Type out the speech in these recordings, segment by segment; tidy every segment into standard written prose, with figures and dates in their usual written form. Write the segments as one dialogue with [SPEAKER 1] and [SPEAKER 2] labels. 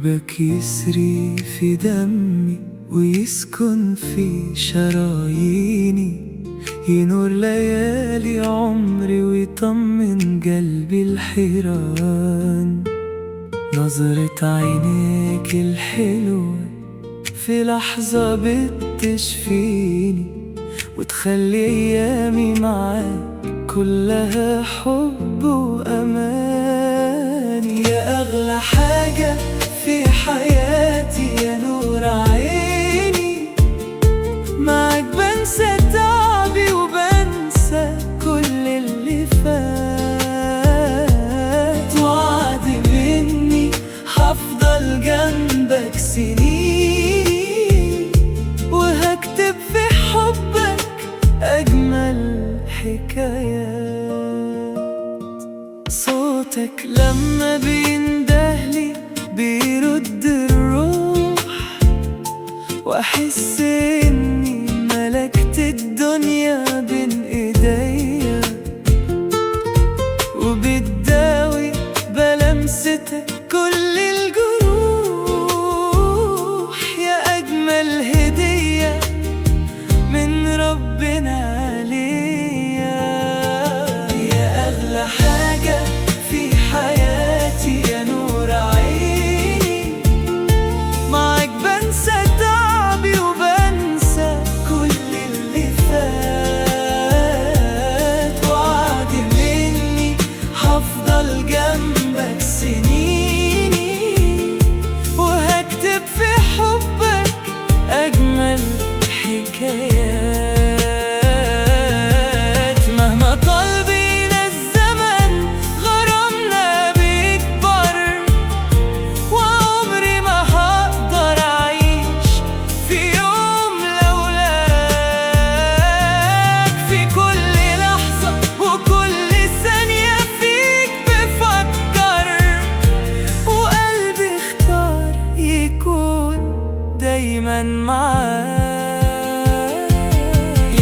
[SPEAKER 1] حبك يسري في دمي ويسكن في شراييني، ينور ليالي عمري ويطمن قلبي الحيران. نظرة عينيك الحلوة في لحظة بتشفيني، وتخلي أيامي معاك كلها حب وأمان. يا أغلى حاجة في حياتي، يا نور عيني، معاك بنسى تعبي وبنسى كل اللي فات. وعد مني هفضل جنبك سنين، وهكتب في حبك أجمل حكايات. صوتك لما بيندهلي بيرد الروح، وأحس إني ملكت الدنيا بين إيديا، وبتداوي بلمستك كل الجروح. يا أجمل هدية من ربنا ليا، يا أغلى حاجة في حياتي، يا نور عيني، معاك بنسى تعبي وبنسى كل اللي فات. وعد مني هفضل جنبك سنيني، وهكتب في حبك أجمل حكايات. مهما طال بينا الزمن غرامنا بيكبر، وعمري ما هقدر أعيش في يوم لولاك. في كل لحظة وكل ثانية فيك بفكر، وقلبي اختار يكون دايما معاك.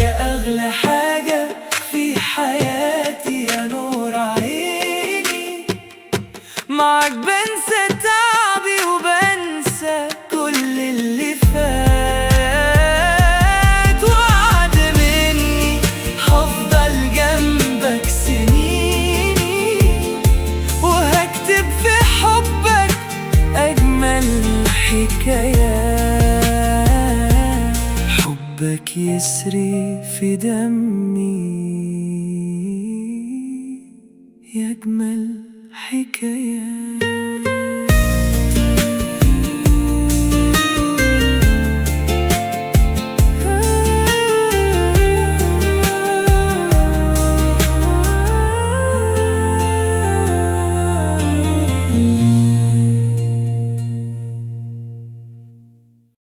[SPEAKER 1] يا أغلى حاجة في حياتي، يا نور عيني، معاك بنسى تعبي وبنسى كل اللي فات. وعد مني هفضل جنبك سنيني، وهكتب في حبك أجمل حكايات. حبك يسري في دمي، يا أجمل حكايات.